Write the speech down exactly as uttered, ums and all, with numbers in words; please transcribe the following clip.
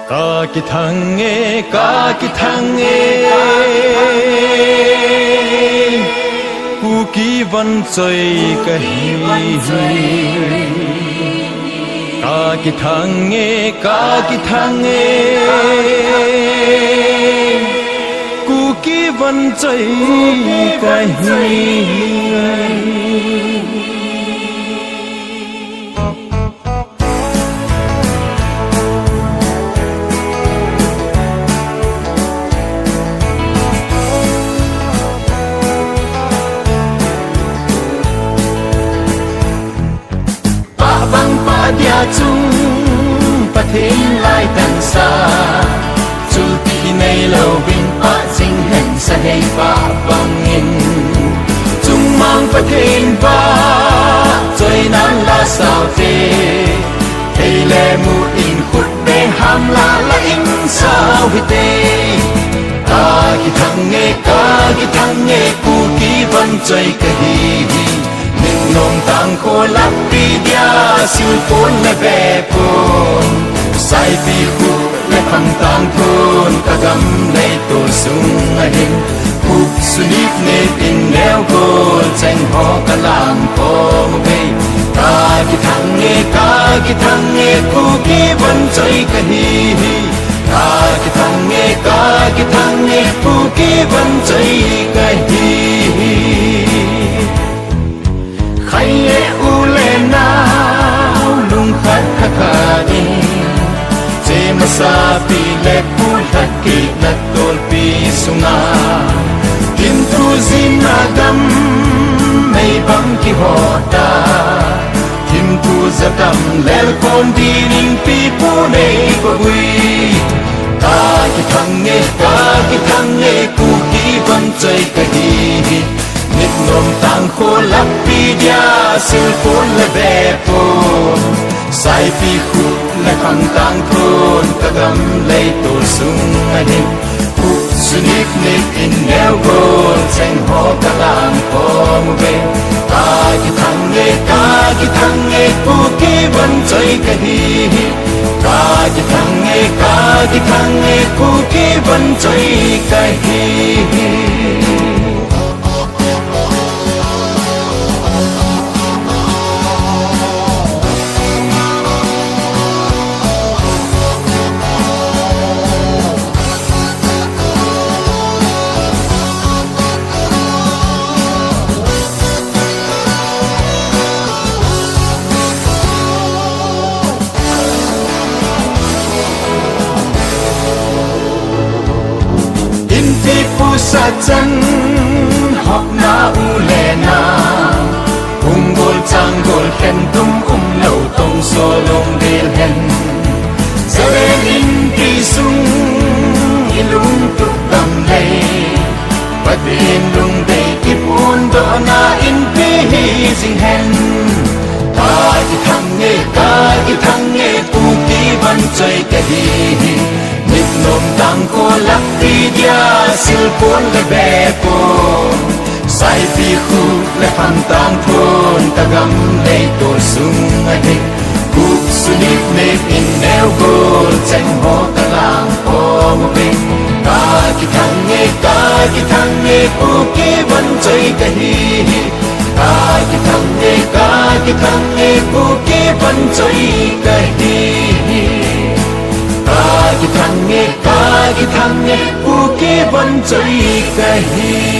Ka kithang e, ka kithang e, Kuki vanchoi kahi. Ka kithang e, ka kithang e, Kuki vanchoi kahi. Pah bang pah dia chung Pathen lai tansa, chulpi neilou vin pah jing hen, sahei pah bangin. Chungmang Pathen vahchoinan la saute, thei le mu in khut be ham la la in sao hite. Ka kithang e, ka kithang e, Kuki vanchoi kahi. Mitnom tangkho lakpi dia, silpon le vepon, saipi khu le khangtang thon, ka gam leitol sunga hin khup sunip nip in neo gol cheng ho ka lang khom uve. Ka kithang e, ka kithang e, Kuki vanchoi kahi. Ka kithang e, ka kithang e, Kuki vanchoi kahi. Khai e u le nao lungkhat khat khat in, che masa pi le pu lhat kit na tolpi sunga, thimthu jin a gam mei bang kihota, thimthu jatam lel kon dinin pipu nei pagui. Ka kithang e, ka kithang e, Kuki vanchoi kahi. Mitnom tangkho lakpi dia, silpon le vepon, saipi khu le khangtang thon, ka gam leitol sunga hin khup sunip nip in neo gol cheng ho ka lang khom uve. Ka kithang e, ka kithang e, Kuki vanchoi kahi. Ka kithang e, ka kithang e, Kuki vanchoi kahi. Inpi pu sa chan, hokna u le nao, hung gol chang gol khen tum umlou tong so lom dil hen. Zalen inpi sung i lungtup dam lei, Pathen lungdei kipun dohna inpi hi jing hen. Ka kithang e, ka kithang e, Kuki vanchoi kahi. Mitnom tangkho lakpi dia, silpon le vepon, saipi khu le khangtang thon, ka gam leitol sunga hin khup sunip nip in neo gol cheng ho ka lang khom uve. Ka kithang e, ka kithang e, Kuki vanchoi kahi. Ka kithang e, ka kithang e, Kuki vanchoi kahi. Ka kithang e, ka kithang e, Kuki vanchoi kahi.